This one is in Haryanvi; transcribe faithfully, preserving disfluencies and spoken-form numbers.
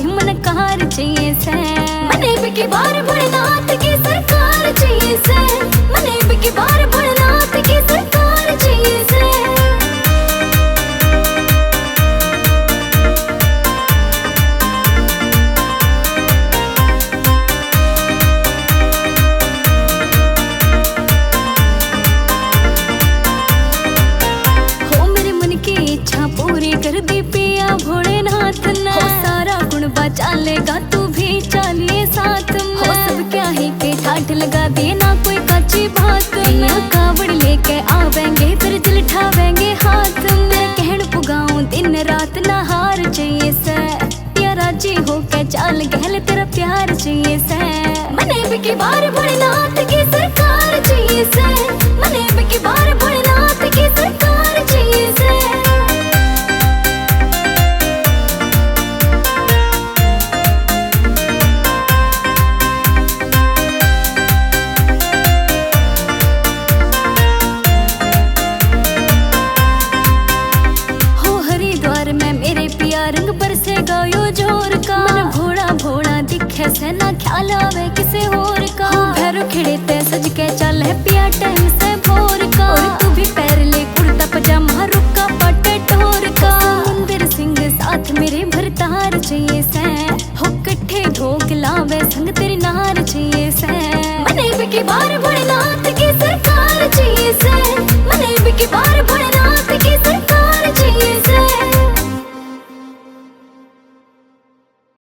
मन कार चाहिए से। मने इब की बार भोलेनाथ की सरकार चाहिए से। मने इब की बार भोलेनाथ की सरकार चाहिए से। हो मेरे मन की इच्छा पूरी कर दी पिया भोलेनाथ ने। हो सारा कुणबा चालेगा, तू भी चालिए साथ में। हो सब क्या ही के ठाठ लगा दे, ना कोई कच्ची बात में। या कावड़ लेके आवेंगे, फिर जल ठावेंगे हाथ में। कहण पुगाऊं दिन रात ना हार चाहिए से। या राजी होके चाल गहल, तेरा प्यार चाहिए से। मने इब की बार भोलेनाथ की सरकार चाहिए से। मने इब की बार भोलेनाथ की सरकार चाहिए से। हो हरिद्वार में मेरे पिया रंग बरसेगा यो जोर का। मन भोला भोला दिखे से, ना ख्याल आवे किसे और का। हो भैरू खेड़े ते सज के चल है पिया टाइम से भोर का। और तू भी पैर ले कुर्ता पजामा, रुक्का पाटे ढोर का। सुंदर सिंह साथ मेरे भरतार चाहिए से। हो कट्ठे ढोक लावे संग तेरी नार चाहिए से। मने इब की बार भोलेनाथ की सरकार चाहिए से। मने इब की बार भोलेनाथ की सरकार चाहिए से।